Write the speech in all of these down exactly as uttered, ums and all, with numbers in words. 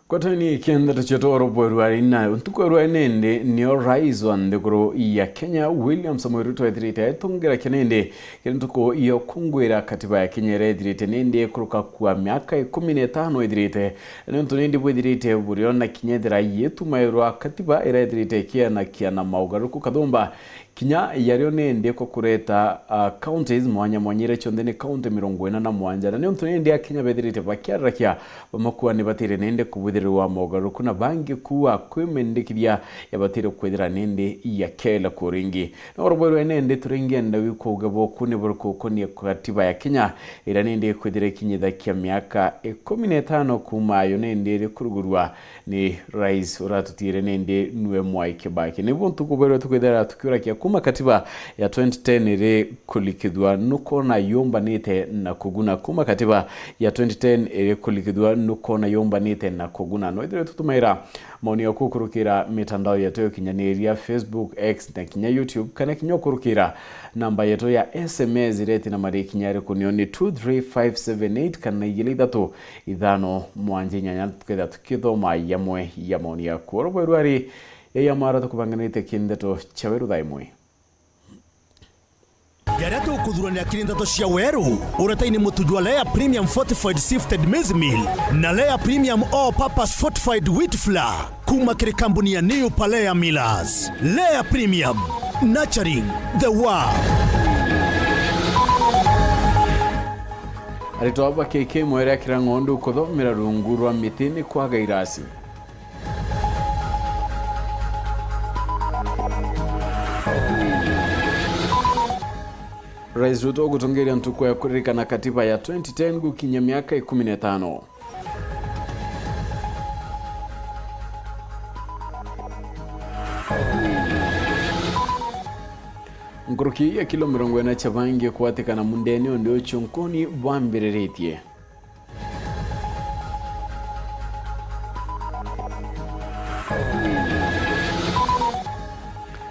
Ngwataniro ya ndeto cietu oro bweru ari na ntuku ya rwai nindi nio rais wa nthiguru ya Kenya, William Samoei Ruto, ethirite aitongera kinindi kiri ntuku ya ukungwira katiba ya Kenya iria ithirite nindi ikuruka kwa miaka ikumi na itano ithirite. Niuntu nindi bwithirite burio na kinya ethira yitumairwa katiba iria ithirite ikianakia na maugaruruku kathumba. Kinya yario nindi ko kureta, ah, counties mwanya mwanya iria cionthe ni county mirongo ina na mwanja. Na niuntu nindi Akenya bethirite bakiararakia, bamwe kuuga ni batire nindi kubwithirirwa mogaruruku, na bangi kuuga kwimendekithia ya batire kwithira nindi yakela kuringi. Na oro bwerwe nindi turingenda wikuuga boku ni buriku ukonie katiba ya Kenya, iria nindi ikwithira ikinyithakia miaka ikumi na itano kuuma ayo nindi irikurugurwa ni rais uratutire nindi nwe Mwai Kibaki. Nibu ntuku bwerwe tukwithira tukiurakia kuuma katiba ya twenty ten iri kulikithua nukona yumbanite na kuguna. Kuuma katiba ya twenty ten iri kulikithua nukona yumbanite na kuguna. No ithire tutumaira maoni yaku ukurukira mitandao yetu ya ukinyaniria, Facebook, X na kinya YouTube, kana kinya ukurukira namba yetu ya S M S iria iti na marikinya ariku, nio ni two three five seven eight kana igiri ithatu ithano mwanja inyanya, tukethira tukithoma yamwe ya maoni yaku. Oro bwerwe ari ya mara tukubanganite kindeto cia weru thaa imwe. Jaria tukuthuranira kiri ndeto cia weru, uretaini mutu jwa Lea Premium Fortified Sifted Maize Meal na Lea Premium All Purpose Fortified Wheat Flour kuma kiri kambuni ya New Palea Millers. Lea Premium, nurturing the world. Aritwa ba K K mwere akira ng'ondu kuthomera rungu rwa miti ni kwaga irasi. Rais Ruto gutongeria ntuku ya kuririkana katiba ya twenty ten gukinya miaka ikumi na itano. Nkuruki ya kilo mirongo ina cia bangi kwatikana mundene undi ucio nkoni bwambiriritie.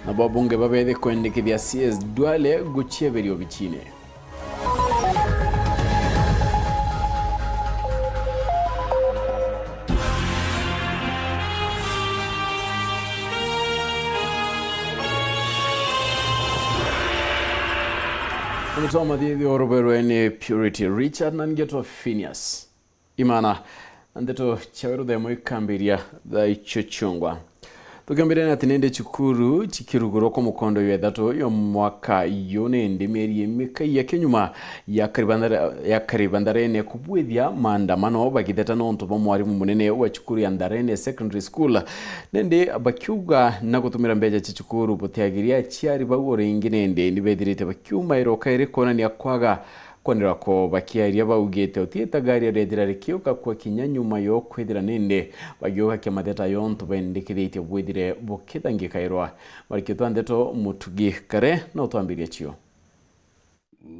Nabo abunge babethi kwendekithia C S Duale gucieberia obichine. Unitwa mathithi oruberwe ni Purity Richard na ngetwa Phineas Imana. Ndeto cia weru thaa imwe ikambiria thaa icio ciongwa. Tukiambiria ni ati nindi cukuru cikirugurwa kwa mukondo jwa ithatu yo mwaka yu nindi mieri imikai ya kinyuma ya karibandare-, ya karibandarene kubwithia maandamano bagitheta nontu bwa mwarimu munene wa cukuru ya Ndarene Secondary School. Nindi bakiuga na gutumira mbeca cia cukuru butiagiria aciari bau o ringi nindi nibethirite bakiuma iroka iri kwonania kwaga kwanirwa ko bakiaria baugite utiita gari rethira rikiuka kwa kinya nyuma yo kwithira nindi bagiugakia mateta yontu bendikithitie bwithire bukithangikairwa. Marikitwa ndeto Mutugi Kare no twambiria cio.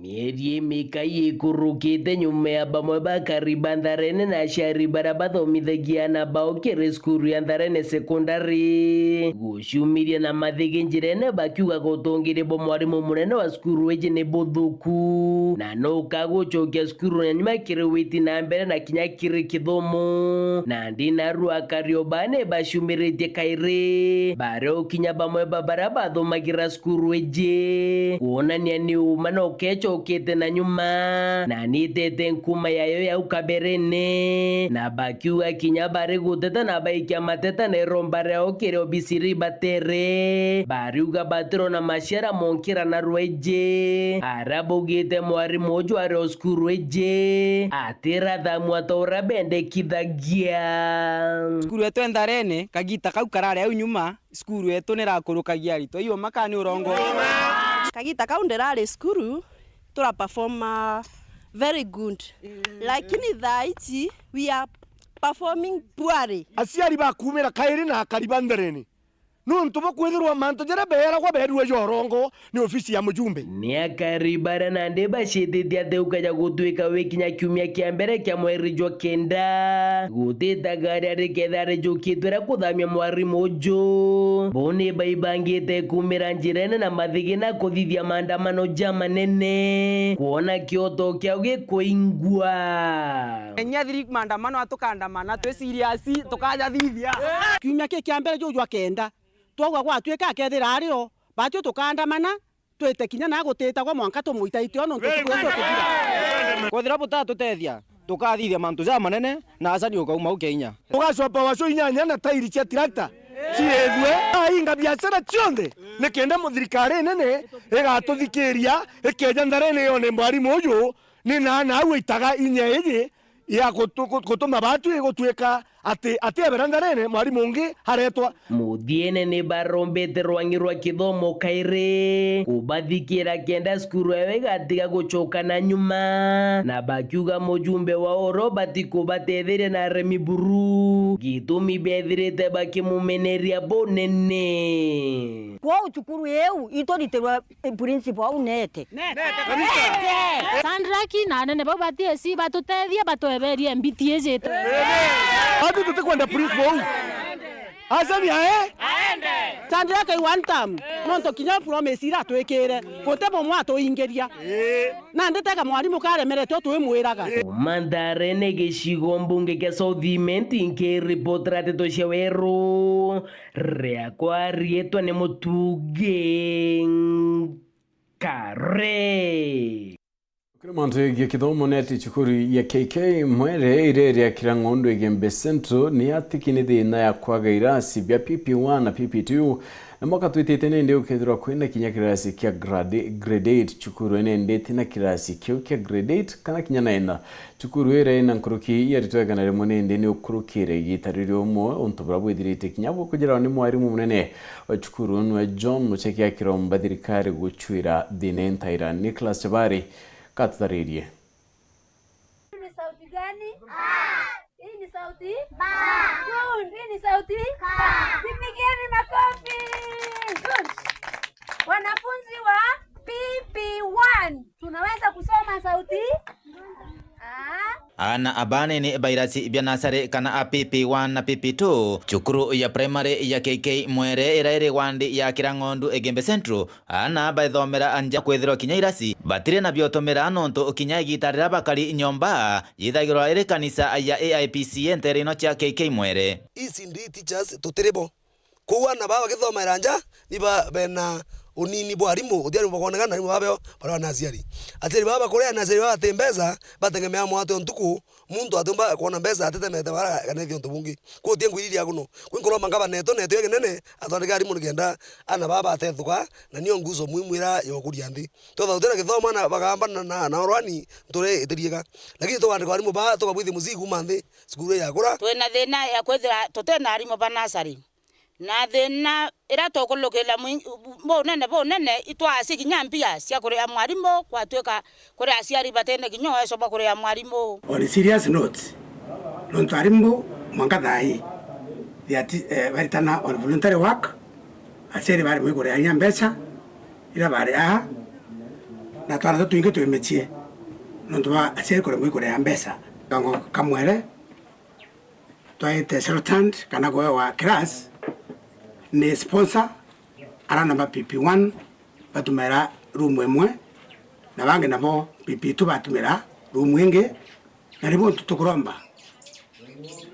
Mieri imikai ikurukite nyuma ya bamwe ba kariba Ntharene na aciari baria bathomithagia aana bao kiri cukuru ya Ntharene Secondary guciumiria na mathigi njirene bakiuga gutongiri bwa mwarimu munene wa cukuru iji ni buthuku, na nuka gucokia cukuru na nyuma kiri witi na mbere na kinya kiri kithomo. Na ndi narua Karioba ni baciumiritie kairi, baria ukinya bamwe ba baria bathomagira cukuru iji kwonania ni uma na ukecokete na nyuma, na nitete nkuma yayo yau kaberene, na bakiuga kinya bari guteta na baikia mateta na iromba riao kiri obisi ribatere, bariuga batirona maciara monkira na rweji. Ara baugite mwarimu uju ari o cukuru iji, atirathamua ta uria bendekithagia. Cukuru yetu e Ntharene, kagita kau karari au nyuma, cukuru yetu nirakurukagia aritwa. Iyo maka ni urongo. Kagita kau ndirari cukuru, tura perform, uh, very good. Lakini thaa ici, we are performing poorly. Aciari bakumira kairi na akari ba Ntharene. nontu bwa kwithirwa mantu jaria beeragwa beerirwe ja urongo ni ofisi ya mujumbe. Ni akairi baria nandi bacititie ati ukaja gutwika wi kinya kiumia kia mbere kia mweri jwa kenda, gutitagaria rikethira rijukitwe ria kuthamia mwarimu uju. Bo ni baibangite kumira njirene na mathigina kuthithia maandamano jamanene, kwona kioto kiao gikuingwa. Kinya thiri maandamano, a tukaandamana twi serious, tukajathithia. Kiumia ki kia mbere juu jwa kenda, twauga gwatuika akethira ari o, bacio tukaandamana, twite kinya na gutitagwa mwanka tumuita itio nontu tukwithirwa tuthira. Kwethira butatutethia, tukathithia mantu jamanene, na acani ukauma u Kenya. Tugacoa power show inyanya na tairi cia tractor ciithue. Ainga biashara cionthe, ni kenda mu-, thirikari nene igatuthikiria, ikeja ntharene yone mwarimu uju, ni na, na au aitaga inya iji ya gutu-, gu-, gutuma batwi gutuika ati, ati ebera ntharene, mwarimu ungi aretwa. Muthiene ni barombete rwang'i rwa kithomo kairi, kubathikira kenda cukuru yao igatiga gucoka na nyuma, na bakiuga mujumbe wao Robert kubatetheria na aremi buru, gitumi bethirite bakimumeneria bunene. Kwou cukuru iu ituritirwe principal au nete. Nete. Nete. Sandraki na anene bau ba T S C batutethie, batweberie mbiti ijite. Ati tutikwenda principal uu. Acani ae? Sandraki one term. Nontu kinya promise iria atwikire, guti bumwe atuingiria. Nandi tega mwarimu karemerete utwimwiraga. Kuma Ntharene gicigo mbunge kia South Imenti, nkiripotera nteto cia Weru, riakwa riitwa ni Mutugi Kare. Kiri mantu yegie kithomo, neti cukuru ya K K Mwere iria iri ya Kirang'ondu Igembe Central ni yatiki ni thina ya kwaga irasi bia P P one na P P two, na mwaka twitite nindi ukethirwa kwina kinya kirasi kia grade, grade eight cukuru ene indi tina kirasi kiu kia grade eight kana kinya nine. Cukuru iria ina nkuruki ya aritwa igana rimwe nindi ni ukurukire igita riri umwe untu buria bwithirite kinya bukujirwa ni mwarimu munene wa cukuru niwe John Mucheki akiromba thirikari gucwira thina intaira. Nicholas Chabari katutharirie. Hii ni sauti gani? A. Hii ni sauti ba. Good. Hii ni sauti ka. Jipigeni makofi. Good. Wanafunzi wa P P one, tunaweza kusoma sauti A. Aana abanini ba irasi bia nasari kana a P P one na P P two, cukuru ya primary ya K K Mwere iria iri wandi ya Kirang'ondu Igembe Central, aana baithomera nja kwithirwa kinya irasi batiri na biotumira nontu kinya igita riria bakari nyomba yithagirwa iri kanisa ya A I P C A ntere ino cia K K Mwere. E C D teachers tutiri bo. Kwou aana baa bagithomaira nja, ni ba bena unini bwa arimu, uti arimu bakwonekana, arimu baa beo baria na aciari. Aciari baa bakuria na aciari baa bati mbeca, bategemea mwato ntuku, muntu atiumba kwona mbeca atitemete bara kana ithie untu bungi. Kwou uti ngwiriria kuno. Kwou nkuromba ngavana etu na etu ya kinene atwandike arimu nikenda aana baa batethuka, na nio nguzo muhimu ira yokuria nthi. Twethwa tutina githomo aana bakambana na, na orwani, nture itiriega. Lakini tukandika arimu baa, tukabwithia mucii kuuma nthi, cukuru yakura. Twina thina ya kwithira tutena arimu ba nasari. Na thina ira tukulukira mwi-, bunene, bunene, itwasi kinya mbia cia kuria mwarimu, gwatuika kuri aciari batene kinya uwezo bwa kuria mwarimu. On a serious note, nontu arimu mwanka thaa ii, they are ti-, eh, baritana on voluntary work, aciari bari mwikuria inya mbeca ira bari aa, na twana tutu twingi twi micii nontu bwa aciari kuremwa ikuria mbeca. Kango kamwere, twaite Sheraton kana kuewa class ni sponsor, arana ba P P one batumira room imwe, na bangi nabo P P two batumira room ingi, na ni buntu tukuromba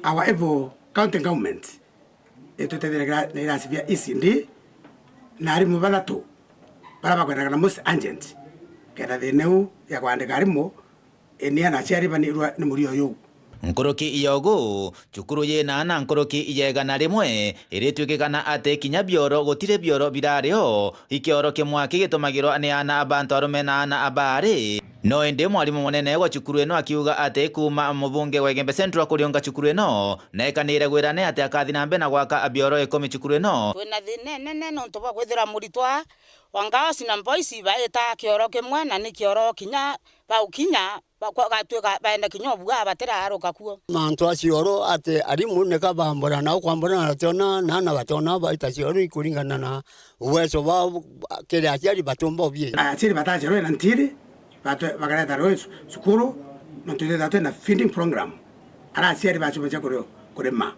our able county government itutethire na irasi bia E C D na arimu bathatu bara bakwendaga na most urgent, kenda thina iu ya kwandika arimu ini ana aciari banirwa ni murio uyu. Nkuruki ya ugu, cukuru yina ana nkuruki ya igana rimwe iritwikikana ati kinya bioro gutiri bioro birari o, ikioro kimwe kigitumagirwa ni ana a bantu arume na ana a baari. No indi mwarimu munene wa cukuru ino akiuga ati kuuma mubunge wa Igembe Central kuriunga cukuru ino, nekanire gwirane ati akathi na mbere na gwaka bioro ikumi cukuru ino. Twina thina inene nontu bwa kwithira muritwa wa Girls na Boys baita kioro kimwe, na ni kioro kinya Baukinya, ba-, kwa-, gatuika baenda kinya obua, batiraruka kuo. Mantu a cioro ati arimu nika bambura nao kwambura na bationa, na, na bationa baita cioro ikuringana na uwezo bwao, kiri aciari batiumba ubie. Aciari bataciarwe na ntiri, batu-, bakareta rwe cu-, cukuru, nontu twithagwa twina feeding program. Ara aciari bacuma cia kuri-, kurima.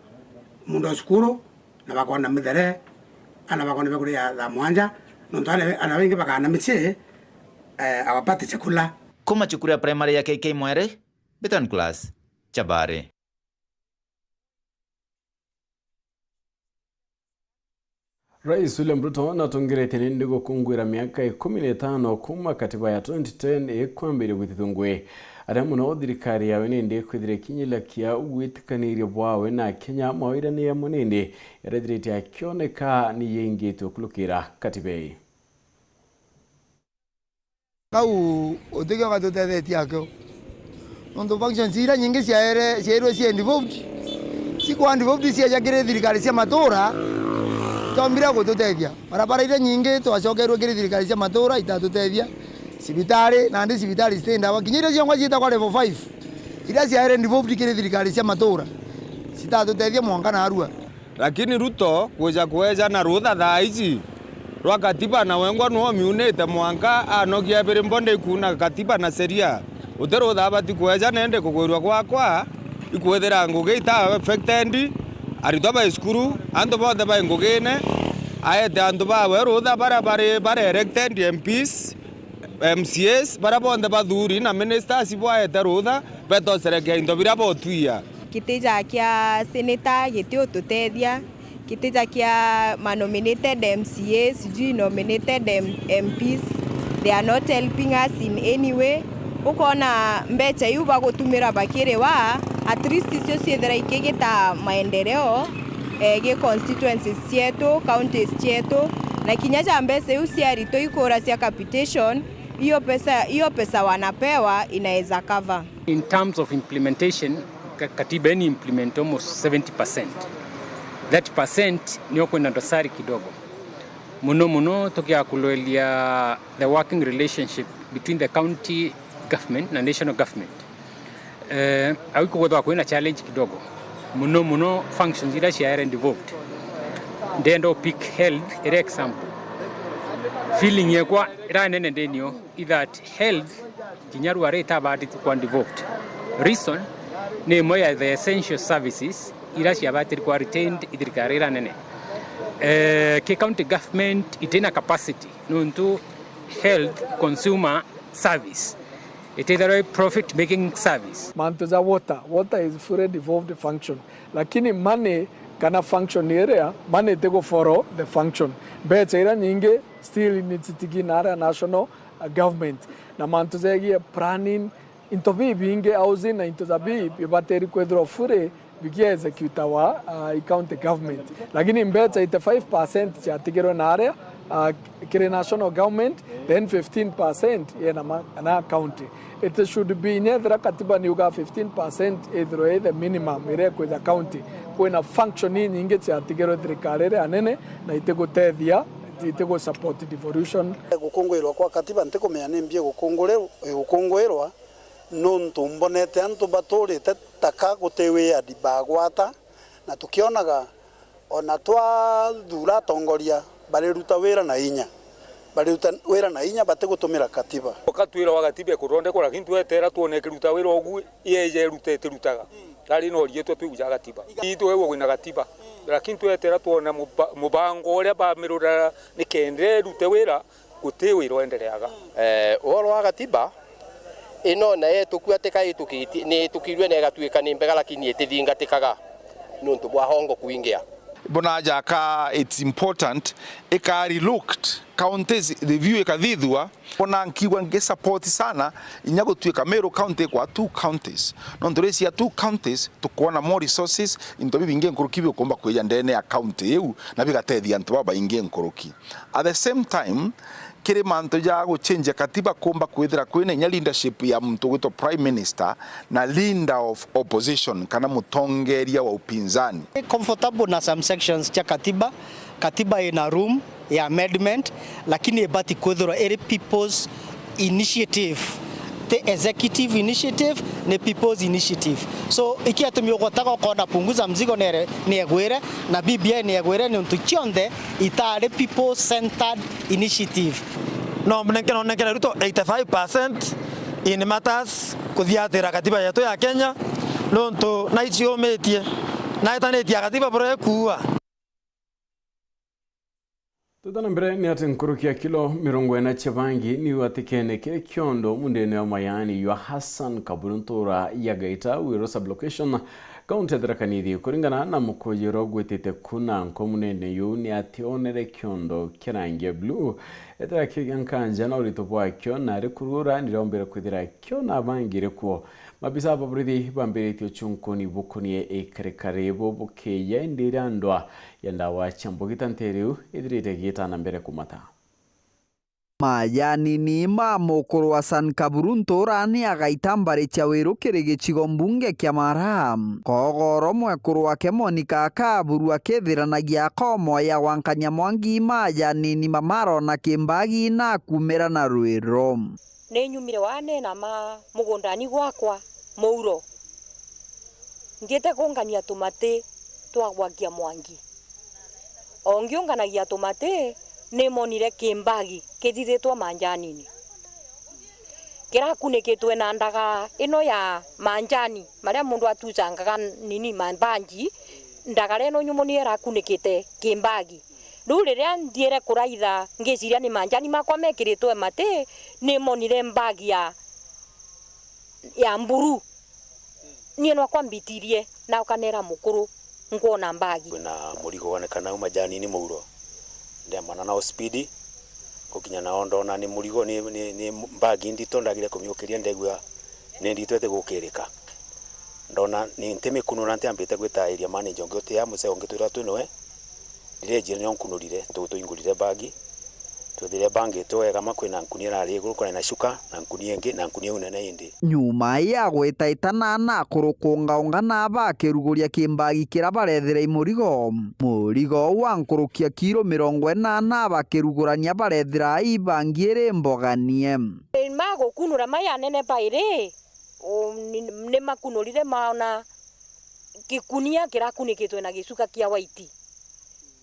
Muntu wa cukuru, na bakona mithere, ana bakona biakuria ya thaa mwanja, nontu ana, ana baingi bakana micii, eh, awapate chakula. Kuma cukuru ya primary ya K K Mwere, Beton Class, Chabare. Rais William Ruto natongeretie nindi gukunguira miaka ikumi na itano kuma katiba ya twenty ten ikwambiria gwitithua ngugi. Aria muno thirikari yawe nindi ikwithira ikinyira kia gwitikaniria bwawe na Akenya mawirane amwe nindi yarethirite akioneka ni yaingitwe kurukira katiba ii. Kau utikio gatutethetie akio. Nontu functions iria nyingi ciaere-, ciairwe cie devolved, cikwa devolved cieja kiri thirikari cia matura, itombire gututethia. Barabara iria nyingi twacokerwe kiri thirikari cia matura itatutethia. Cibitari, nandi cibitari citi ndawa. Kinya iria ciongwa ciitagwa level five, iria ciaere devolved kiri thirikari cia matura, citatutethia mwanka narua. Lakini Ruto kwija kweja na rutha thaa iji rwa katiba, na wengwa nwe omiunite mwanka anogia ebiri mbonde ikuuna katiba na sheria. Uti rutha abati kweja nende kugwirua gwakwa ikwithira ngugi ita affected, aritwa bai cukuru, antu bonthe bai ngugine, aete antu bawe rutha baria bari, bari elected M Ps, M C As, baria bonthe bathuri na ministers bwaete rutha betocerekea into biria botwia. Kitija kia senator gitiututethia, kitija kia ma nominated M C As, sijui nominated M-, M Ps, they are not helping us in any way. Ukona mbecha iu bagutumira bakiriwa, at least icio ciithira ikigita maendeleo, eh, gi constituencies cietu, counties cietu, na kinya ja mbecha iu ciaritwa ikura cia capitation, hiyo pesa, hiyo pesa wanapewa inaweza cover. In terms of implementation, ka-, katiba eni implement almost seventy percent. Thirty percent nio kwina dosari kidogo. Muno muno tukiakuloelia the working relationship between the county government na national government. Eh, au ikugwethwa kwina challenge kidogo. Muno muno functions iria ciaere devolved. Ndenda pick health iri example. Feeling yekwa ira nene ndenio is that health kinya rware itabaatite kwa devolved. Reason ni imwe ya the essential services ira ciabatiri kwa retained i thirikari ira nene. Eh, ki county government itina capacity nontu health consumer service. It is a profit making service. Mantu ja water, water is fully devolved function. Lakini money kana function iria, money itigu follow the function. Mbecha iria nyingi still ni citigi na aria national, uh, government. Na mantu jegie planning, into bibingi, housing na into ja bi bibatiri kwithirwa fully bikia executawa, uh, i county government. Lakini mbecha eighty-five percent ciatigirwe na aria, uh, kiri national government, then fifteen percent yena ma-, na county. It should be, inya ethira katiba niuga fifteen percent ithirwe i the minimum iria ikwija county. Kwina function inyingi ciatigirwe thirikari iria nene na itigutethia, itigu support devolution. Gukungwirwa kwa katiba ntikumenya ni mbi gukungure-, gukungwirwa, nontu mbonete antu baturite taka guti wiadi bagwata, na tukionaga ona twathura atongoria bariruta wira na inya, bariruta wira na inya batigutumira katiba. Ukatwira wa katiba ikuthondekwa, lakini twetera twone ikiruta wira ugu, yeje irute itirutaga. Rari no rietwa twiguja katiba. Itwe wigwa kwina katiba. Lakini twetera twone muba-, mubango uria bamirura nikenda irute wira, guti wira uendereaga. Eh, uhoro wa gatiba ino na yetukua tika itukitie, ni itukirue na igatuika ni mbega, lakini itithingatikaga nontu bwa hongo kwingia. Bona jaka it's important ika relooked, counties review ikathithua. Bona nkiigua ngi support sana inya gutuika Meru County kwa two counties. Nontu risia two counties tukwona more resources, into bibingi nkuruki bikumba kwija ndene ya county iu na bigatethia antu babaingi nkuruki. At the same time, kiri mantu ja guchenjia katiba kumba kwithira kwina inya leadership ya muntu ugwitwa prime minister na leader of opposition kana mutongeria wa upinzani. Comfortable na some sections cia katiba. Katiba ina room ya amendment, lakini ibati kwithirwa iri people's initiative. Ti executive initiative, ni people's initiative. So, ikiatumi ugwataga ukona Punguza Mzigo ni ere-, ni egwire, na B B I ni egwire, ni untu cionthe itari people centered initiative. No mnenke, no nenkere Ruto eighty-five percent in matters kuthiatira katiba yetu ya Kenya, nontu naiciumitie, naetanitie katiba buria ikuua. Tuta na mbere ni ati nkuruki ya kilo mirongo ina cia bangi niu atikene kiri kiondo mundene wa mayani ywa Hassan Kaburu ntura ya Gaita Wiro sublocation, kaunti ya Tharaka Nithi. Kuringana na mukuji uria ugwitite kuna nko munene yu ni ationere kiondo kia rangi ya blue. Ethira kigia nkanja na urito bwakio nari kurura niriombire kwithira kio na bangi iri kuo. Mabisa ba borithi bambiritie uchunkuni bukunie ikarikari bu bukiya indi iria ndwa ya ndawa cia mbugita nteriu ithirite igiita na mbere kumata. Majanini ma mukuru wa Hassan Kaburu ntura ni agaita mbari cia Wiru kiri gicigo mbunge kia Mara. Kogoro mwekuru wake Monica Kaburu akithiranagia akomo ya gwankania Mwangi majanini mamaro na kimbagi na kumira na rwiro. Ni nyumire wa neena ma mugundani gwakwa muuro, nthiite kungania tumati twa gwakia Mwangi. O ngiunganagia tumati, ni monire kimbagi kithithitwe manjanini, kirakunikitwe na ndaga ino ya manjani maria mundu atucangaga nini, mambanji. Ndagara ino nyumu niyo irakunikite kimbagi. Riu riria nthiire kuraitha, ngiciria ni manjani makwa mekiritwe mati, ni monire mbagi ya, ya mburu. Nie nwakwa mbitirie na ukanera mukuru, nkwona mbagi. Kwina murigo wonekana u majanini muuro. Ndemana na speed, gukinya nao ndona ni murigo, ni, ni, ni mbagi ndito, ndagire kumiukiria, ndegua ni ndito itigukirika. Ndona ni ntimikunura, ntiambite gwita area manager ungi uti a mucego ngitwira twi niwe. Ndirenjire nio nkunurire, tutuingurire mbagi. Twethire mbangitwe wega ma, kwina nkunia irari iguru, kwina na shuka, na nkunia ingi, na nkunia iu nene indi. Nyuma ya gwitaitana na kurukungaunga na bakiruguria kimbagi kiria barethira i murigo, murigo wa nkuruki ya kiro mirongo inana bakirugurania barethira i bangi iri mboganie. Magukunura maya nene bairi, u-, ni, ni makunurire maona gikunia kirakunikitwe na gicuka kia waiti.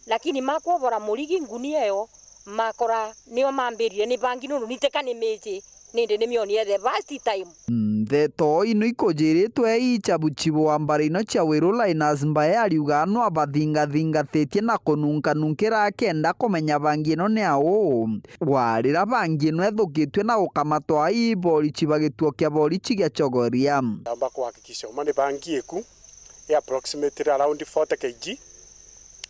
Lakini makwobora murigi ngunia iyo, makora nio mambirire ni bangi, nundu ni teka ni miji, nindi ni mionire the first time. Ndeto ino ikujiritwe i chabuchibu wa mbari ino cia Wiru Linus Mbae ariuga no abathingathingatitie na kununkanunkira akenda kumenya bangi ino ni au. Gwarira bangi ino ethukitue na gukamatwa i borichi ba gituo kia borichi gia Chogoria. Ndamba kuhakikisha uma ni bangi iku i approximately around forty K G,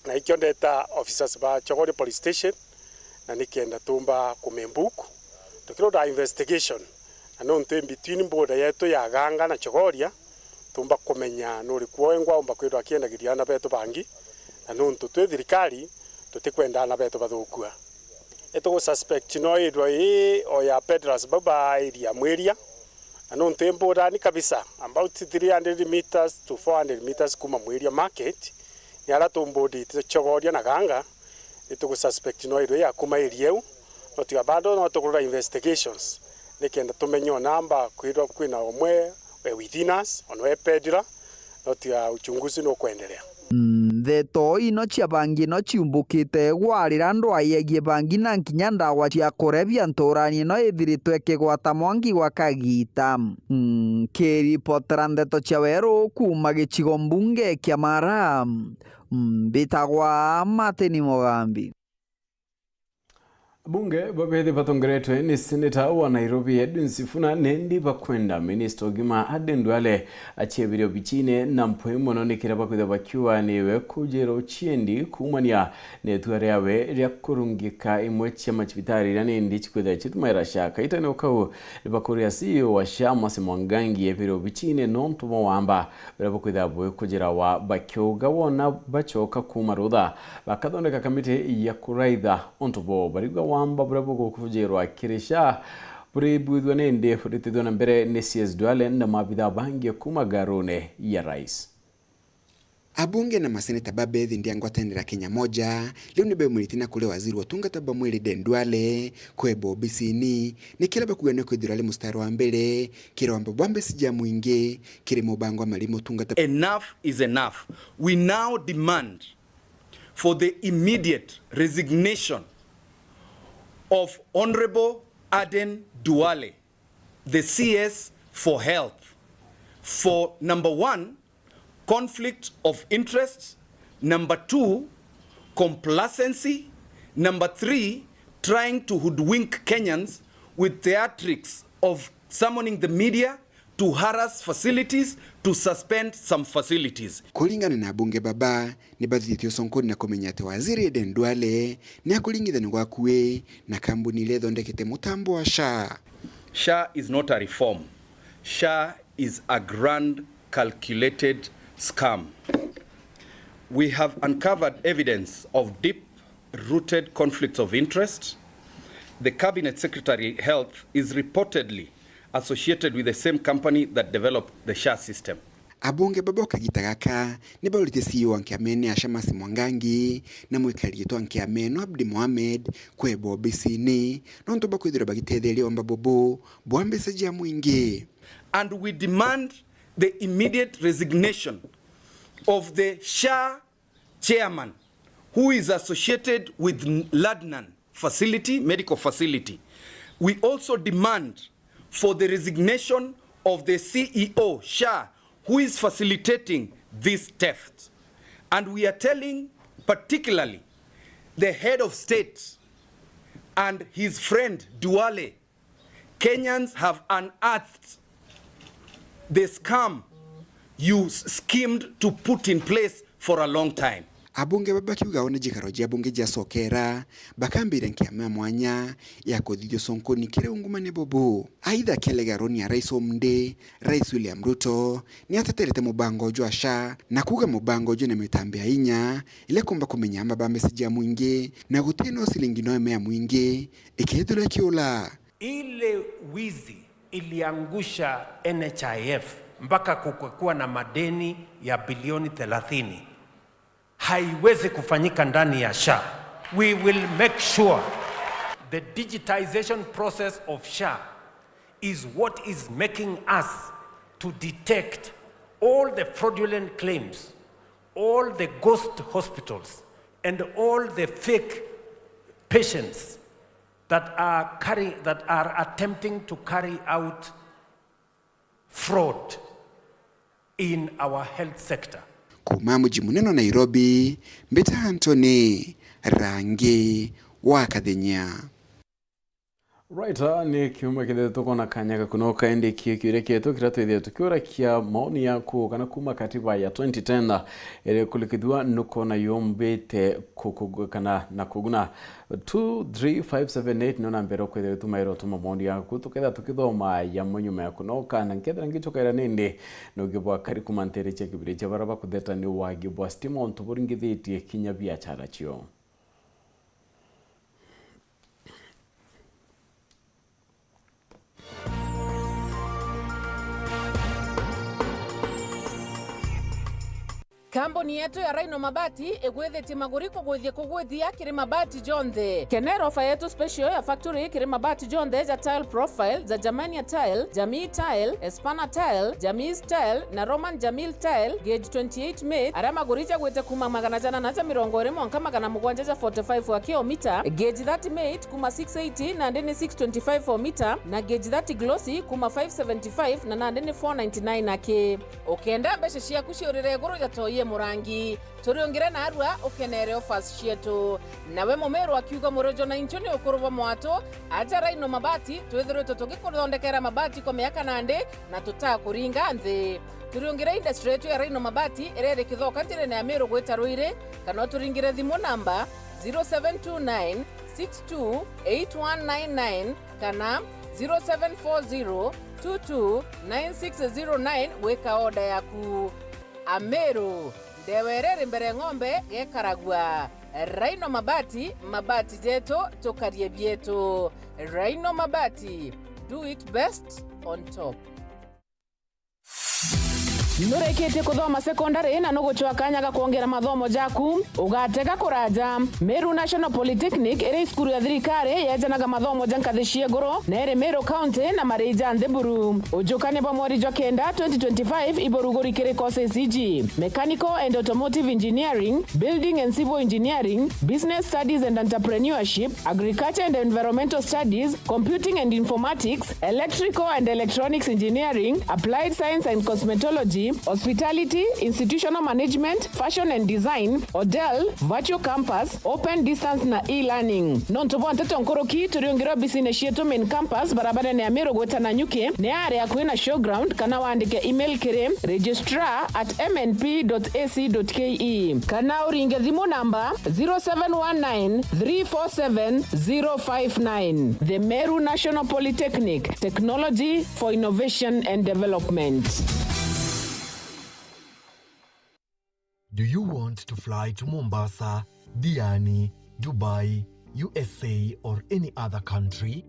na ikio ndeta officers ba Chogoria Police Station, na nikenda tumba kumembuku tukirunda investigation, na nontu in between border yetu ya Ganga na Chogoria, tumba kumenya nuriku wengwa umba kwithirwa akiendagiria ana betu bangi, na nontu twi thirikari tutikwenda ana betu bathukua. Itugu suspect no irwe i o ya peddlers bau ba area Mwiria, na nontu i mbudani kabisa, about three hundred meters to four hundred meters kuma Mwiria market, ni ara tumbudite Chogoria na Ganga, itugu suspect no irwe ya kuma area iu, no tiga bado no tukurura investigations, nikenda tumenye o namba kwithirwa kwina umwe we within us, ona we peddler, no tiga uchunguzi nukwendelea. Ndeto ino cia bangi no ciumbukite gwarira ndwai yegie bangi na nkinya ndawa cia kurebia nturani ino ithiritwe ikigwata mwangi gwa kagita. Nkiripotera ndeto cia weru kuuma gicigo mbunge kia Mara, mbitagwa Martin Mugambi. Abunge babethi batongeretwe ni seneta wa Nairobi Edwin Sifuna nendi bakwenda minista ugima Aden Duale achiebire obichine na mpwi mono ni kiria bakwitha bakiuga niwe kujira uchiendi kuumania na itua riawe ria kurungika imwe cia machibitari iria nindi chikwitha chitumaira sha. Kaitani ukau ni bakuria C E O wa sha Mercy Mwangangi ebire obichine nontu bwa wamba buria bukwitha bwikujirawa bakiuga wona bachoka kuuma rutha bakathondeka kamiti ya kuraitha untu boo. Barigua wamba buria bugukujirwa kiri sha buribwithua nindi buritithua na mbere ni C S Duale na maabitha bangi kuuma ngarune ya rais. Abunge na maseneta ba Beth Ndiangwa Tendera Kenya Moja riu ni beumiritie na kuri waziri wa utungata bwa mwiri Aden Duale kweba obisini, ni kiria bakuga ni kwithirwa ari mustari wa mbere kiri wamba bwa mbeca ja mwingi kiri mubango wa marimu utungata. Enough is enough. We now demand for the immediate resignation of Honourable Aden Duale, the C S for Health, for, number one, conflict of interest, number two, complacency, number three, trying to hoodwink Kenyans with theatrics of summoning the media to harass facilities, to suspend some facilities. Kuringana na abunge baba, ni bathithitie uconkoni na kumenya ati waziri Aden Duale ni akuringithania gwakui na kambuni iria ithondekete mutambo wa SHA. SHA is not a reform. SHA is a grand calculated scam. We have uncovered evidence of deep rooted conflicts of interest. The Cabinet Secretary Health is reportedly associated with the same company that developed the SHA system. Abunge baba o kagita gaka ni bauritie C E O wa nkiama ino ya SHA Mercy Mwangangi na mwikari giti wa nkiama ino Abdi Mohamed kweba obisini nontu bwa kwithirwa bagitetheria wamba bubu bwa mbeca ja mwingi. And we demand the immediate resignation of the SHA chairman who is associated with Ladnan facility, medical facility. We also demand for the resignation of the C E O, SHA, who is facilitating this theft. And we are telling particularly the head of state and his friend Duale, Kenyans have unearthed the scam you s-, schemed to put in place for a long time. Abunge baba bakiuga o ni njikaro jia bunge jiacokera, bakambiria nkiama ya mwanya ya kuthithia uconkoni kiri ungumania bubu. Aitha, kielegaroni ya Rais Omde, Rais William Ruto ni ateterete mubango jwa SHA na kuuga mubango jwina mitambi ya inya iria kumba kumenya amba ba mbeca ja mwingi na gutina o ciringi no ime ya mwingi ikethirwa ikiula. Ile wizi iliangusha N H I F mpaka kukakuwa na madeni ya bilioni thelathini. Haiwezi kufanyika ndani ya SHA. We will make sure the digitization process of SHA is what is making us to detect all the fraudulent claims, all the ghost hospitals, and all the fake patients that are carry-, that are attempting to carry out fraud in our health sector. Kuuma muji munene wa Nairobi, mbita Anthony Rangi wa Kathenya. Right, ah, ni kiumia kithithe tukona kanya ga kunoka, indi kio kiuria kietu kiria twithire tukiurakia maoni yaku kana kuuma katiba ya twenty ten, ah, iria ikulikithua nukona yumbite kukugu-, kana na kuguna. Two three five seven eight nio namba iria ukwithira utumaira utuma maoni yaku, tukethira tukithoma yamwe nyuma ya kunoka, na nkethira ngicokaira nindi, nugi bwa kari kuuma ntere cia kibiri cia bara bakutheta ni wagi bwa stima untu buringithitie kinya biachara cio. Kambuni yetu ya Rhino Mabati igwithitie maguri kugwithia kugwithia kiri mabati jonthe. Kenera ofa yetu special ya factory kiri mabati jonthe ja tile profile, ja Germania tile, Jamii tile, Espana tile, Jamii tile na Roman Jamil tile, gauge twenty-eight mate, aria maguri jagwite kuuma magana jana na ja mirongo iri mwanka magana mugwanja ja forty-five wa kilomita, gauge thirty mate kuuma six eighty nandi ni six twenty-five o mita, na gauge thirty glossy kuuma five seventy-five na nandi ni four ninety-nine aki. Ukenda mbeca ciaku ciurire iguru ja toi e murangi, turiungire narua ukenere offers cietu. Nawe mumiru akiuga murojo na inchu ni ukuru bwa mwatu, aja Rhino Mabati, twithiritwe tugikuthondekera mabati kwa miaka nandi na tutakuringa nthi. Turiungire industry yetu ya Rhino Mabati iria iri Kithoka njirene ya Miru gwita Ruiri, kana uturingire thimu namba zero seven two nine six two eight one nine nine kana zero seven four zero two two nine six zero nine gwika order yaku. Amiru, ndewa iria iri mbere ng'ombe gekaragua. Rhino Mabati, mabati jetu, tukarie bietu. Rhino Mabati, do it best on top. Nurikitie kuthoma sekondari na nugucwa kanya ga kwongera mathomo jaku? Ugatega kuraja. Meru National Polytechnic iri cukuru ya thirikari yejanaga mathomo ja nkathi cia iguru na iri Meru County na marii ja nthi buru. Ujukania bwa mweri jwa kenda twenty twenty-five iburuguri kiri courses iji: Mechanical and Automotive Engineering, Building and Civil Engineering, Business Studies and Entrepreneurship, Agriculture and Environmental Studies, Computing and Informatics, Electrical and Electronics Engineering, Applied Science and Cosmetology, Hospitality, Institutional Management, Fashion and Design, Hotel, Virtual Campus, Open Distance na E-Learning. Nontu bwa nteto nkuruki, turiungire obisine cietu Main Campus, barabarene ya Meru gwita Nanyuki, ni aria akui na Showground, kana wandike email kiri registrar at M N P dot A C dot K E, kana uringe thimu namba zero seven one nine three four seven zero five nine. The Meru National Polytechnic, technology for innovation and development. Do you want to fly to Mombasa, Diani, Dubai, U S A, or any other country?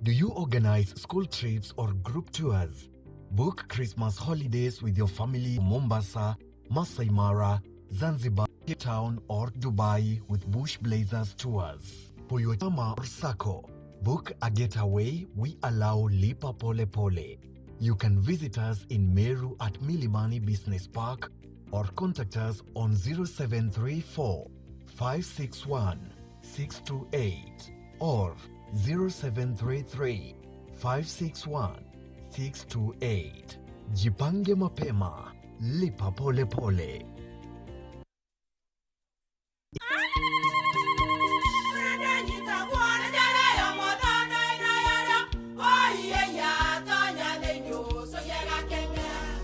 Do you organize school trips or group tours? Book Christmas holidays with your family in Mombasa, Masai Mara, Zanzibar, Cape Town, or Dubai with Bush Blazers Tours. For your chama or sacco, book a getaway. We allow Lipa Pole Pole. You can visit us in Meru at Milimani Business Park or contact us on zero seven three four, five six one, six two eight or zero seven three three, five six one, six two eight. Jipange mapema, lipa pole pole.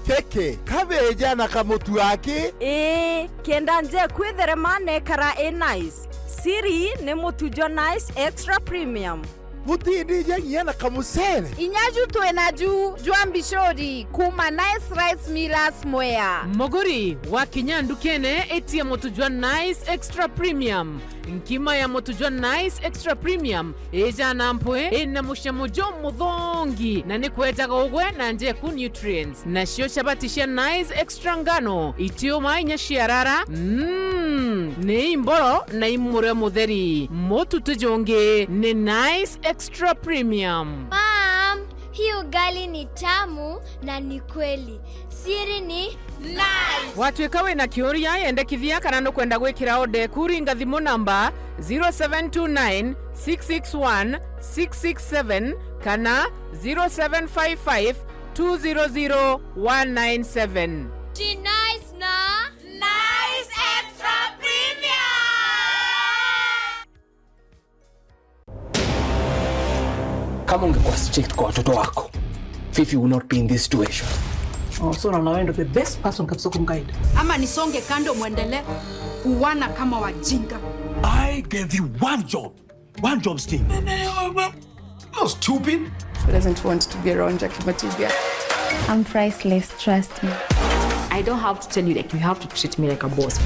Keke, kabeja na kamutu aki? Ii, kenda nje kwitherema nekara i nice. Siri ni mutu jwa Nice Extra Premium. Butiindijagia na kamucere. Inya ju twi naju jwa mbicuri kuuma Nice Rice Millers Mwea. Muguri, wakinya ndukene, itia mutu jwa Nice Extra Premium. Nkima ya mutu jwa Nice Extra Premium ijana mpwi, ina mucamo jumuthongi, na ni kwejaga ugwe na njeku nutrients. Nacio chabati cia Nice Extra ngano, itiuma inya ciarara. Mm, ni imboro na imure mutheri. Mutu ti jungi, ni Nice Extra Premium. Mom, hii ugali ni tamu na ni kweli. Siri ni Nice. Watuika wina kiuria, yendekithia kana nukwenda gwikira order eku, ringa thimu namba zero seven two nine, six six one, six six seven kana zero seven five five, two zero zero, one nine seven. Ti Nice na Nice Extra Premium. Kama ungekuwa strict kwa watoto wako, Fifi will not be in this situation. Oh, so unaona wewe ndio the best person kabisa kumguide. Ama nisonge kando muendelee kuwana kama wajinga. I gave you one job. One job, Sting. You're stupid. Who doesn't want to be around Jackie Matibia? I'm priceless, trust me. I don't have to tell you, like, you have to treat me like a boss.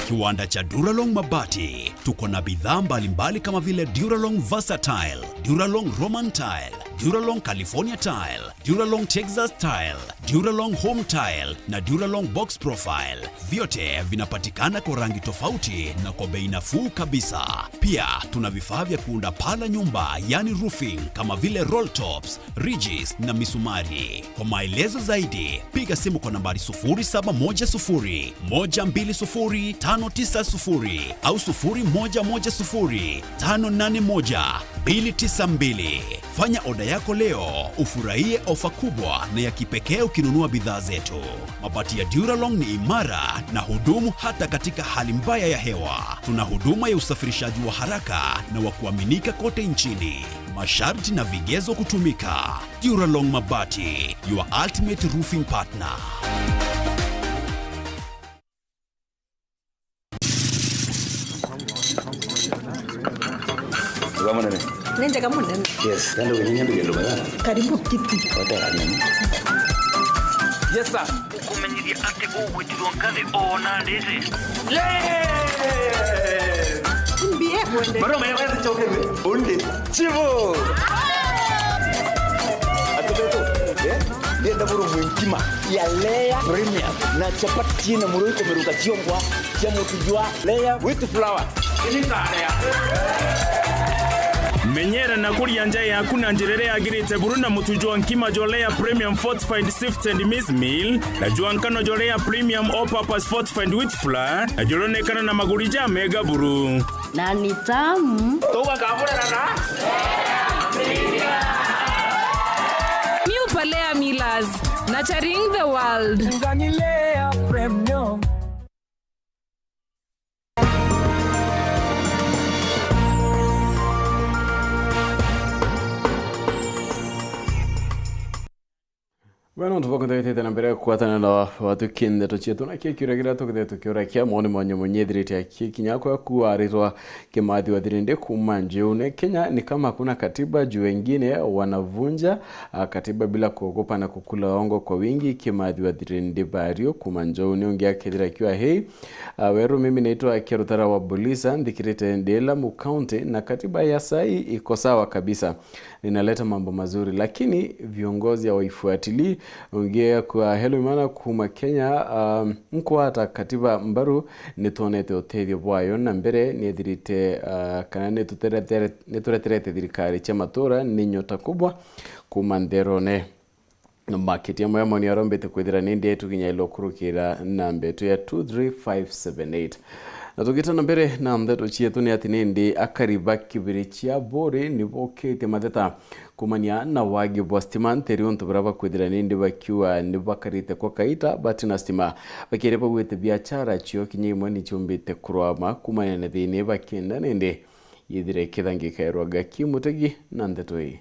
Kiwanda cha Duralong Mabati. Tuko na bidhaa mbalimbali kama vile Duralong Versatile, Duralong Roman Tile, Duralong California Tile, Duralong Texas Tile, Duralong Home Tile na Duralong Box Profile. Vyote vinapatikana kwa rangi tofauti na kwa bei nafuu kabisa. Pia tuna vifaa vya kuunda paa la nyumba, yani roofing, kama vile roll tops, ridges na misumari. Kwa maelezo zaidi, piga simu kwa nambari sufuri saba moja sufuri, moja mbili sufuri, tano tisa sufuri au sufuri moja moja sufuri, tano nane moja, mbili tisa mbili. Fanya oda yako leo, ufurahie ofa kubwa na ya kipekee ukinunua bidhaa zetu. Mabati ya Duralong ni imara na hudumu hata katika hali mbaya ya hewa. Tuna huduma ya usafirishaji wa haraka na wa kuaminika kote nchini. Masharti na vigezo kutumika. Duralong Mabati, your ultimate roofing partner. Wega munene. Ni njega munene. Yes, nando wenye nyambi gendo baya. Karibu kiti. Wata ya nini? Yes, sir. Ukumenyithia ati ugwitirwo ngathi o na ndiri. Yes! N B F. Maroma ya watu choke undi chivo. Atubeto, eh? Ndienda buru mwe nkima ya Lea Premium na chapati na muroi kumeruka chiongwa cha mutu jwa Lea with flour. Menyera na kuria nja yaku na njira iria yagirite buru na mutu jwa nkima jwa Lea Premium Fortified Sifted Maize Meal na jwa nkano jwa Lea Premium All Purpose Fortified Wheat Flour na juronekana na maguri ja mega buru. Na ni tamu. Tugakamurana na New Palea Millers, nurturing the world. Nganilea Premium. Bwana, untu bwa kunthegete na mbere kwatana na watu kindeto cietu, na kio kiuria kiria tukithire tukiurakia, moni mwanyu munyithirite aki kinya kwa kuaritwa Kimathi wa Thirindi kuma Njeune, Kenya, ni kama hakuna katiba juu wengine wanavunja, ah, katiba bila kuogopa na kukula hongo kwa wingi. Kimathi wa Thirindi Bario kuma Njeune, ungi akethira akiwa hei, ah, weru, mimi naitwa Kiarutara wa Bulisa, nthikirite ndi Lamu County, na katiba ya sai iko sawa kabisa. Ninaleta mambo mazuri, lakini viongozi hawaifuatilii. Ungi akwa, hello Imana kuma Kenya, um, nkwata katiba mbaru, nitwonete utethio bwayo na mbere, niethirite, uh, kana nituteretere-, nitureterete thirikari cia matura, ni nyota kubwa kuma Nderone. Makitia moya moni arombete kwithira ni ndetu kinya ilo kurukira namba yetu ya two three five seven eight. Na tugita na mbere na ndeto cietu, ni ati nindi akari ba kibiri cia Buri ni bokitie matheta kumania na wagi bwa stima nteri, untu buria bakwithira nindi bakiuga ni bakarite kwa kaita bati na stima, bakiria bagwite biachara cio kinya imwe ni ciumbite kurwama kumania na thini, bakienda nindi yithire ikithangikairwa. Gaki Mutegi na ndeto ii.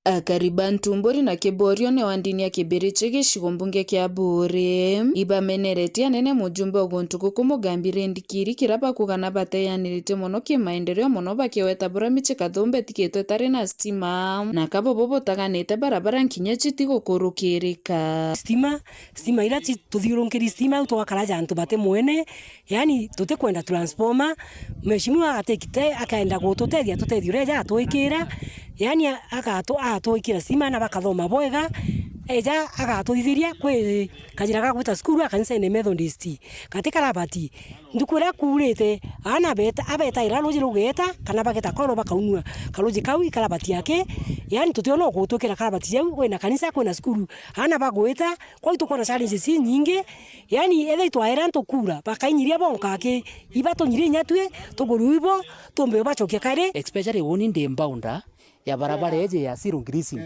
Akari ba Ntumburi na Kiborio ni wa ndini ya Kibirichi gicigo mbunge kia Buri, ibameneretie anene mujumbe wa guntu guku Mugambi Rindikiri, kira bakuga na bateyaniritie mono kimaendeleo, mono bakiweta bura michi kathumba itigitwe itari na stima, na kabo bo butaganite barabara nkinya citigukurukirika. Stima, stima ira ci-, tuthiurunkiri stima au twakara ja antu bati mwene, yani tutikwenda transformer, mheshimiwa agatekite akaenda gututethia, tutethia uria eja atwikira, yani a-, agatu-, atwikira stima na bakathoma bwega, eja agatuthithiria kwi kajira ga gwita cukuru a kanisene Methodist, gati karabati. Nthuku iria kuurite, aana beta-, abetaira ruuji rugeeta, kana bageta koro bakaunua karuuji kau ikarabati aki, yani tutiona ugutwikira karabati jau, kwina kanisa, kwina cukuru, aana bagwita, kwou tukwona challenges inyingi, yani, ethira itwaera antu kuura, bakainyiria bonka aki, ibatunyiria inya tui, tuguru ibo, tumbe ubacokia kari. Especially uuni ndi bounda ya barabara iji ya Siru Grazing.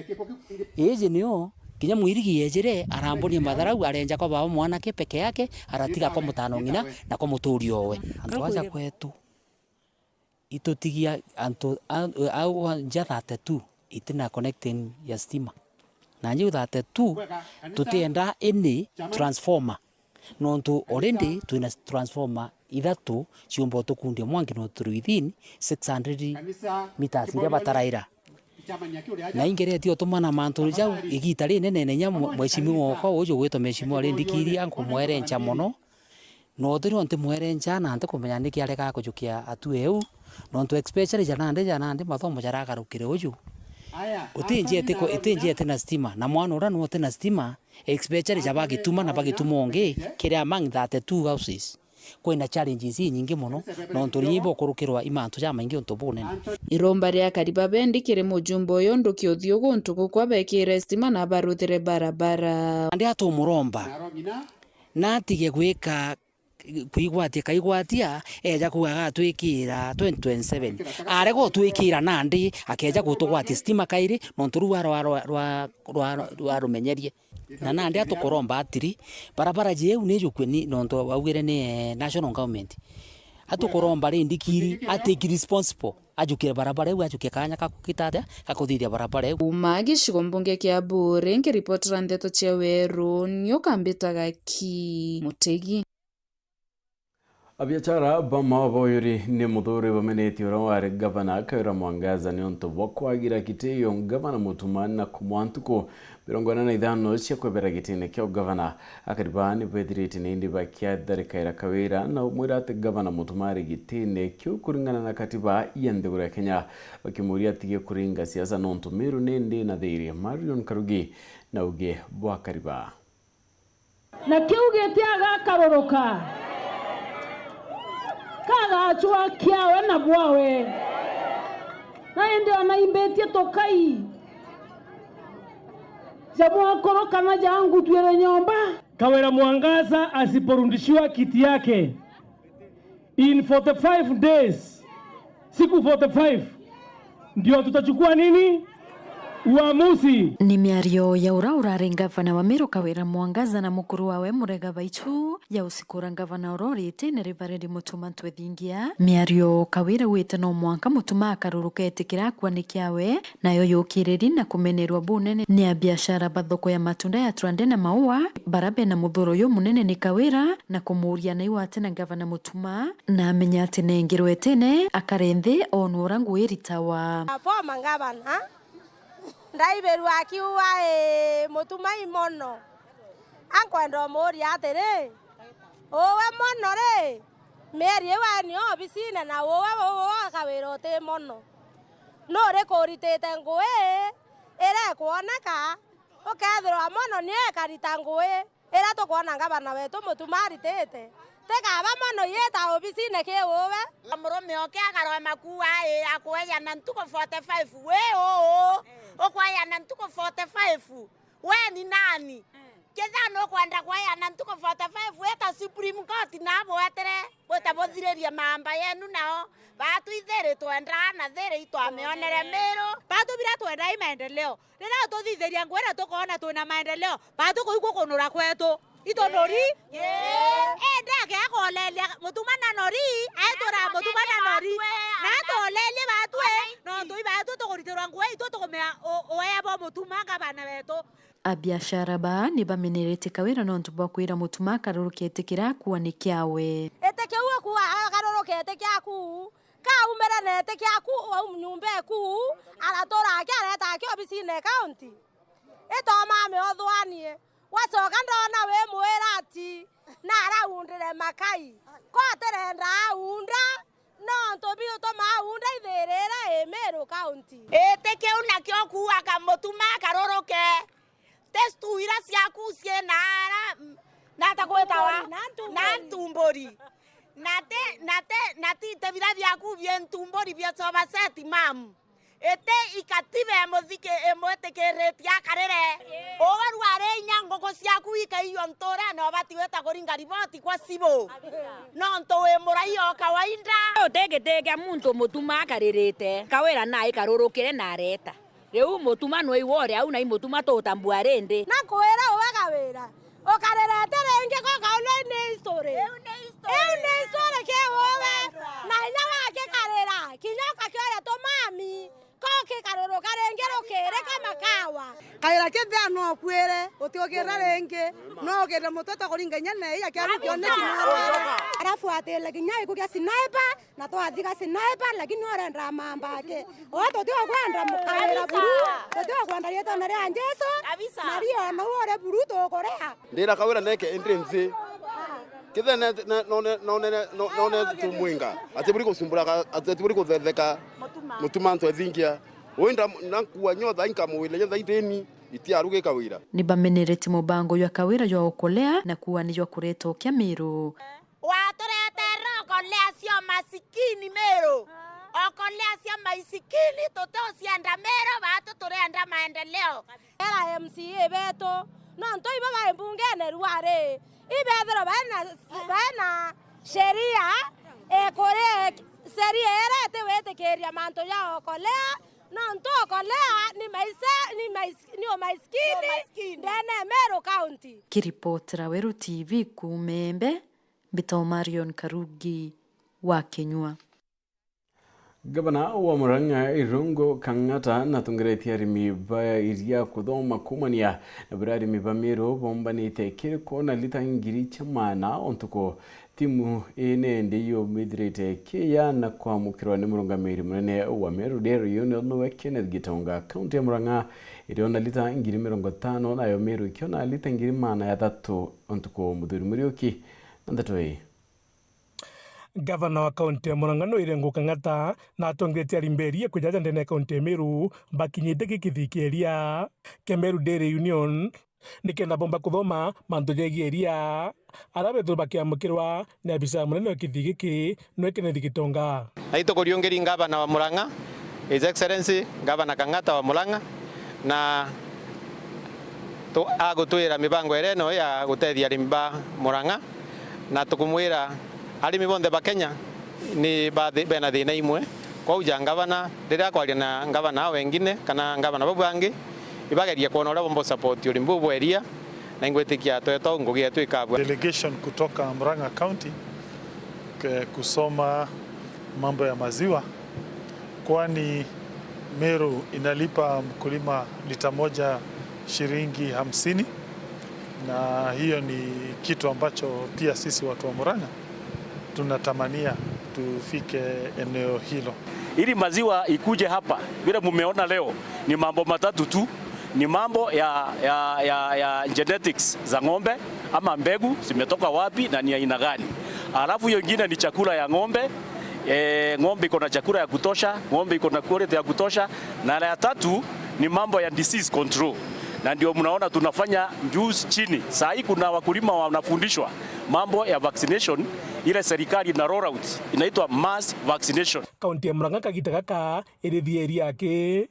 Iji nio, kinya mwirigi yejire, arambonia matharau, arenja kwa baba mwanake peke yake, aratiga kwa mutano ng'ina na kwa muturi owe. Antu aja kwetu, itutigia antu a, a, a nja thirty-two itina connection ya stima. Na njiu thirty-two tutienda any transformer. Nontu already twina transformer ithatu ciumba utukundia mwanki, no turi within six hundred meters iria bataraira. Na ingeretie utumana mantu jau igita rinene, na inya mwe-, mheshimiwa okwa uju ugwitwa mheshimiwa Rindikiri, ankumwerenca mono. No utiri unti mwerenca na ntikumenya niki aregaa kujukia atue eu, nontu especially ja nandi, ja nandi mathomo jaragarukire uju. Utinjete ku-, itinjete na stima, na mwana uria no uti na stima, especially ja bagituma na bagituma ungi, kiri among thirty-two houses. Kwina challenges inyingi mono, nontu rinyi bokurukirwa i mantu jamaingi untu bunene. Iromba ria kariba bendi kiri mujumbe uyu nduki uthiu guntu gukwa bekire stima na baruthire barabara. Nandi atumuromba, na atige gwika kwigwatia kaigwatia, eja kuuga agatwikira twenty twenty-seven. Arega utwikira nandi, akeja gutugwatia stima kairi, nontu riu arwa, rwa, rwa, rwa, rwa rumenyerie. Na nandi atukuromba atiri, barabara jeu nijukue ni, nontu augire ni, eh, national government. Atukuromba Rindikiri, atake responsible. Ajukire barabara iu, ajukie kanya ka kugita atia, ka kuthithia barabara iu. Kuuma gicigo mbunge kia Buuri, nkiripotera ndeto cia Weru, ni ukambitaga ki Mutegi. Abiachara ba maua ba Uyuri ni Muthuri bamenetie uria wari gavana Kawira Mwangaza niuntu bwa kwagira kitio gavana Mutuma na kumwaa ntuku mirongo ina na ithano cia kwebera gitine kia ugavana. Akari baa ni bethirite nindi bakiatharikaira Kawira na umwira ati gavana Mutuma ari gitine kiu kuringana na katiba ya nthiguru ya Kenya, bakimuria atige kuringa siasa nontu Miru nindi na thiri. Marion Karugi na uge bwa akari baa. Na kiu giti agakaruruka, kagacwa kiawe na bwawe. Na indi ona imbitie tukai ja mwakuru kana ja ngutwire nyomba. Kawira Mwangaza asiporudishiwa kiti yake, in forty-five days, siku forty-five, ndio tutachukua nini? Uamuzi. Ni miario ya uria urari ngavana wa Meru Kawira Mwangaza na mukuru wawe Murega Baichu ya usikura ngavana uria urite ni Reverend Mutuma Ntwethingia. Miario Kawira wite no mwanka Mutuma akaruruka etikira akua ni kiawe, nayo yukiriri na kumenerwa bunene ni abiashara ba thoko ya matunda ya Trande na Maua, bara bena muthuro uyu munene ni Kawira, na kumuuria naiwe ati na ngavana Mutuma, na amenya ati nengerwe tene, akare nthi, onwe uria ngui iritawa. Former ngavana, ndaibirua akiuga, "Ii, Mutuma i mono." Ankwenda umuuria atiri, "Uwe mono ri, mieri iu aeni obisine na uwe, uwe Kawira uti mono? Nuri kuritite ngui iria ikwoneka, ukethirwa mono ni ikarita ngui iria tukwona ngavana wetu Mutuma aritite? Tikaba mono yita obisine ki uwe?" Murume oke akarwa makua, ii, akweyana ntuku forty-five, wi uu, ukweyana ntuku forty-five, we ni nani? Kethira nukwenda kweyana ntuku forty-five, wita Supreme Court na bwetere, bwite buthiririe maamba yenu nao. Baatu ithiri twendaa na thiri itwamionere Miru. Baatu bira twendaa i maendeleo. Riria ututhithiria ngui na tukoona twina maendeleo, baatu kuigua kunura kwetu. Itondu ri? Ii. Indi ake akolelia Mutuma na nori, aitwira Mutuma na nori. Na atolelie baatwe, nontu ibaatwe tukuritirwa ngui, itwe tukumea u-, uea bo Mutuma ngavana wetu. Abiashara baa ni bamenerete Kawira nontu bwa kwira Mutuma akaruruke etikira akua ni kiawe. Itikia akua akaruruke etikira akuu, kaumire na etikira akuu au nyumba ekuu, aratura aki areta aki obisine ya county. Itoma ameothwanie, wacoka ndona wi mwira ati na araundire makai. Ko atirenda aunda, nontu biutuma aunda ithirire i Meru County. Iti kiu nakio kuuga Mutuma akaruruke. Ti stu ira ciaku ciina ara, na ata gwitawa? Ntumburi, na ntumburi. Na ntumburi. Na ti, na ti, na ti ite bira biaku bie ntumburi bia soba set, mam. Iti ikatiba imuthiki-, imwitikiritie akarire. Uwe rwari inya nguku ciaku ikaiywa nturene, ubati gwita kuringa riboti kwa cibu. Nontu wi muraia o kawaida. Utigitikia muntu Mutuma akaririte. Kawira nai karurukire na areta. Riu Mutuma nwe iwe uri au, na i Mutuma tutambua rindi. Na kwira uwe Kawira, ukarirete ringi ko kaulwa ni history. Iu ni history. Iu ni history ki uwe. Na inya wakikarira, kinya ukakioria tumami, ko kikaruruka ringi rukiri ka makawa. Kawira kithia no kwire, utiukirira ringi, no ukirire mutwe ta kuringa inya na iya kiaru kioneki. Arafuatile kinya iku kia sniper, na twathiga sniper, lakini urenda mamba ake. Oe tuti okwenda mukawira buru, tuti okwenda rietona ria Jesu, kabisa. Na rio na ure buru tukurea. Ndira Kawira neke indi nthi. Kithe ne, ne, none, none, no-, none tumwinga. Ati buri kusumbura ka, ati buri kuthetheka. Mutuma. Mutuma Ntwethingia. Wenda na nkua nyotha inkamwile nyotha iteni, itiaruge Kawira. Ni bamenerete mubango jwa Kawira jwa Okolea na kuuga ni jwa kureta ukia Miru. Waturetere okolea cia masikini Miru. Okolea cia maisikini, tutucienda Miru, batu turenda maendeleo. Era M C A betu, nontu ibo bai mbungene ruari, ibethirwa baina, baina sheria, ekuri sheria iria itiwitikiria mantu ja okolea, nontu okolea ni maise-, ni mais-, ni umaiskini. Umaiskini. Ndene Meru County. Kiripotera Weru T V kuuma Embe, mbitagwa Marion Karugi wa Kinyua. Gavana wa Murang'a Irungu Kang'ata natongeretie arimi ba iria kuthoma kuumania na buria arimi ba Meru bombanite kiri kwona lita ngiri cia maana o ntuku. Timu ii ni indi yumithirite kiya na kwamukirwa ni murungamiri munene wa Meru Dairy Union, niwe Kenneth Gitonga. Kaunti ya Murang'a iriona lita ngiri mirongo itano, nayo Meru ikiona lita ngiri magana jathatu. Ntuku Muthuri Muriuki na ndeto ii. Gavana wa kaunti ya Murang'a Noire Ngugi Kang'ata na atongeretie arimi ba iria kwijaja ndene ya kaunti ya Meru bakinyite gikithii kia iria kia Meru Dairy Union, nikenda bomba kuthoma mantu jegie iria, aria bethirwe bakiamukirwa ni abisa munene wa kithii giki, niwe Kenneth Gitonga. Na itukuriungiri ngavana wa Murang'a, His Excellency Gavana Kang'ata wa Murang'a, na tu-, agutwira mibango iria ino ya gutethia arimi ba Murang'a, na tukumwira arimi bonthe ba Kenya ni bathi-, bena thina imwe. Kwou ja ngavana, riria akwaria na ngavana aa wengine kana ngavana bau bangi, ibageria kwona uria bomba support urimi buu bwa iria, na ingwitikia twetwa ngugi yetu ikabua. Delegation kutoka Murang'a County ke-, kusoma mambo ya maziwa, kwani Meru inalipa mkulima lita moja shilingi hamsini, na hiyo ni kitu ambacho pia sisi watu wa Murang'a tunatamania tufike eneo hilo. Ili maziwa ikuje hapa, vile mumeona leo, ni mambo matatu tu. Ni mambo ya, ya, ya, ya genetics za ng'ombe, ama mbegu zimetoka wapi na ni aina gani. Alafu hiyo ingine ni chakula ya ng'ombe. E, ng'ombe iko na chakula ya kutosha, ng'ombe iko na quality ya kutosha. Na la ya tatu ni mambo ya disease control. Na ndio mnaona tunafanya juu chini. Saa hii kuna wakulima wanafundishwa mambo ya vaccination, ile serikali ina roll out, inaitwa mass vaccination. Kaunti ya Murang'a kagita gaka irithia iria aki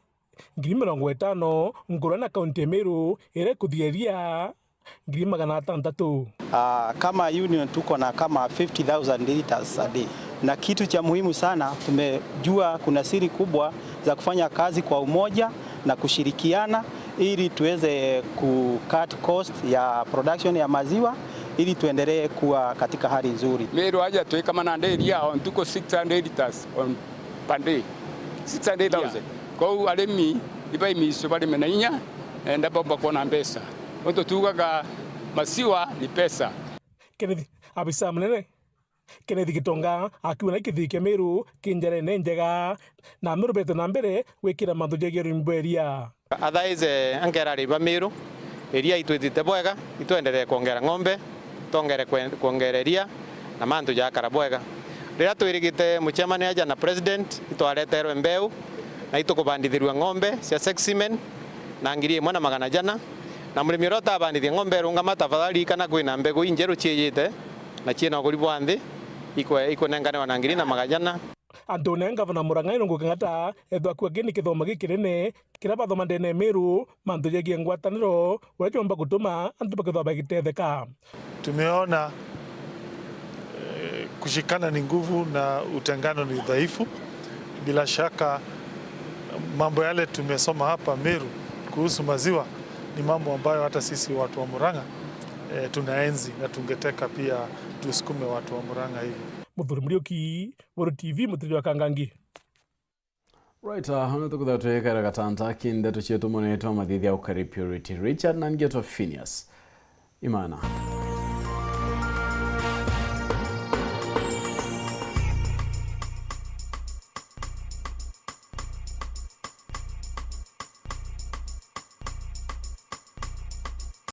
ngiri mirongo itano, nkurwa na kaunti ya Meru iria ikuthia iria ngiri magana atantatu. Ah, kama union tuko na kama fifty thousand liters a day, na kitu cha muhimu sana, tumejua kuna siri kubwa za kufanya kazi kwa umoja na kushirikiana ili tuweze ku cut cost ya production ya maziwa ili tuendelee kuwa katika hali nzuri. Meru aja twikama na nderi ya o ntuku six hundred liters on per day. Six hundred thousand. Yeah. Kwou arimi ibaimicio barime na inya, eh, ndabomba kwona mbeca. Untu tuugaga maziwa ni pesa. Kenneth, abisa munene Kenneth Gitonga akiuga na kithii kia Meru ki njarene njega, na Meru bete na mbere gwikira mantu jegie urimi bwa iria. Otherwise, eh, ankera arimi ba Meru, iria itwitite bwega, itwenderee kwongera ng'ombe, twongere kwe-, kwongera iria, na mantu jakara bwega. Riria twirigite mucemania aja na president, itwareterwe mbeu, na itukubandithirua ng'ombe cia seximen na ngiri imwe na magana jana, na murimi uria utabandithia ng'ombe erungama, tafadhali kana kwina mbegu injeru ciijite na ciina uguri bwa nthi, ikwe-, ikunenganirwa na ngiri na magana jana. Antu ne ngavana Murang'a Irungu Kang'ata ethwa akua kini kithomo gikinene kiria bathoma ndene ya Meru, mantu jegie ngwataniro, uria jomba gutuma antu bakethwa bagitetheka. Tumeona, eh, kushikana ni nguvu na utengano ni udhaifu. Bila shaka, mambo yale tumesoma hapa Meru kuhusu maziwa ni mambo ambayo hata sisi watu wa Murang'a, eh, tunaenzi na tungeteka pia tusukume watu wa Murang'a hivyo. Muthuri Muriuki, Weru T V, Mutiriri wa Kangangi. Right, uh, ona tukutha twikara gatanta ki ndeto cietu, mwana wetu wa mathithia ukari Purity Richard na ngeto Phineas Imana.